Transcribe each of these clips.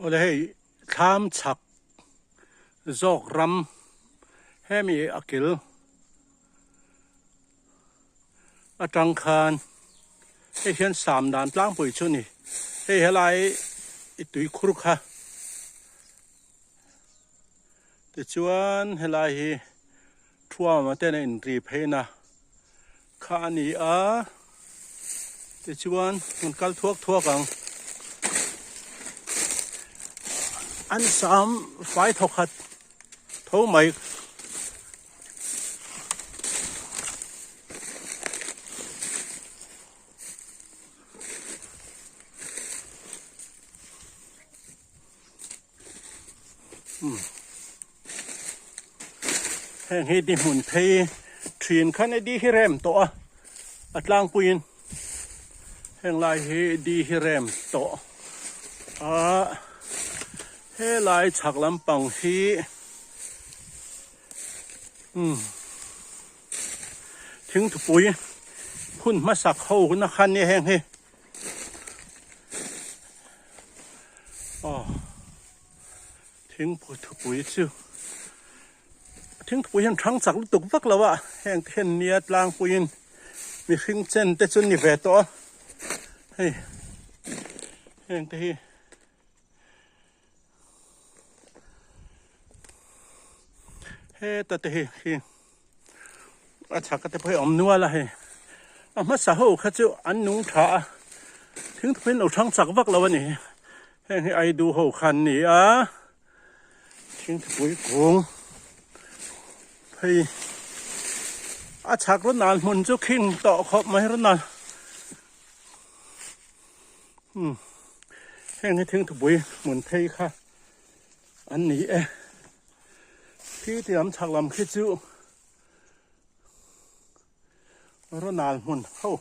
Awle hei thlam chhak zawk ram hemi a kil atang khan hei hian sam dan tlangpui chu a ni hei helai i tuikhur kha tichuan helai hi Thuama ten a inri pheina kha a ni a, tichuan an kal thuak thuak ang. An sam fai thawkhat tho mai. Heng hi di hmun phei thin khan e di hi rem tawh a a tlangpuiin heng lai hi di hi rem tawh a helai chhak lampang hi umm thingthupui hun hmasak ho hun a khan nia heng hi. Aw thingpui thupui chu thingthupui hian thang chak lutuk vak lo a heng te hian nia tlangpuiin mihring chen te chu ni ve tawh a hei heng te hi heta te hi khi a chhak te pawh hi a awm nual a hei a hmasa ho kha chu an nung tha a thingthupui an lo thang chak vak lo a ni heng hi aidu ho kha an ni a thingthupui kung phei a chhak rawn al hmun chu khing tawh khawp mai rawn al umm heng hi thingthupui hmun phei kha an ni e. Khi ti lam chhak lam khi chu Ronald hmun ho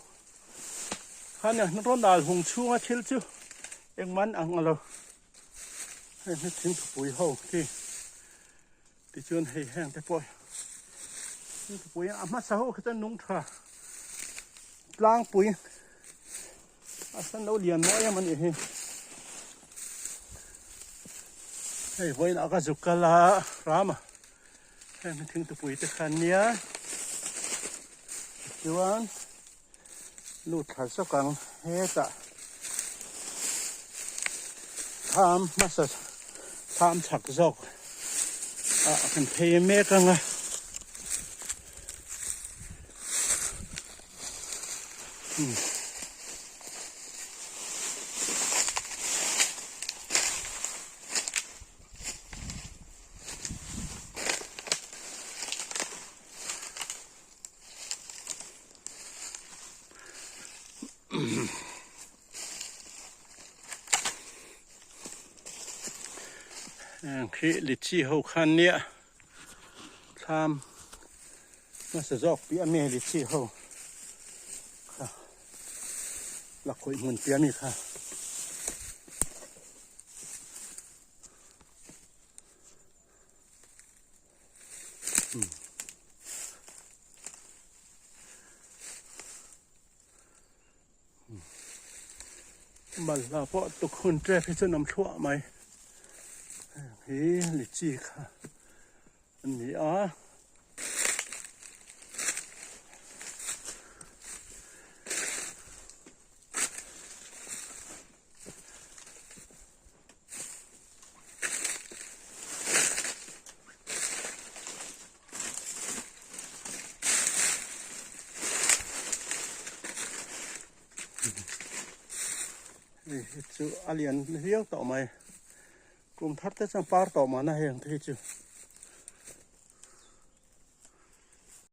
khania Ronald hung chhunga thil chu engman ang alo hei hi thingthupui ho khi tichuan hei heng te pawh thingthupui a hmasa ho khi chuan nung tha tlangpui A san lo lian mawi em a nih hi. Hei vawiinah ka zuk kal a ram a, heng hi thingtupui te kha ania. Tichuan lut thla zawk ang hetah thlam hmasa thlam chhak zawk ah kan phei mek ang a. Khi litchi ho khan nia thlam Hmasa zawk piah ami litchi ho kha la khawih hmun piah ami kha. Balhla pawh tukhun tep hi chuan awm thluah mai hi litchi kha. A ni a. Hei hi chu a lian viau tawh mai. Kum thar te chuan par tawh mahna heng te hi chu.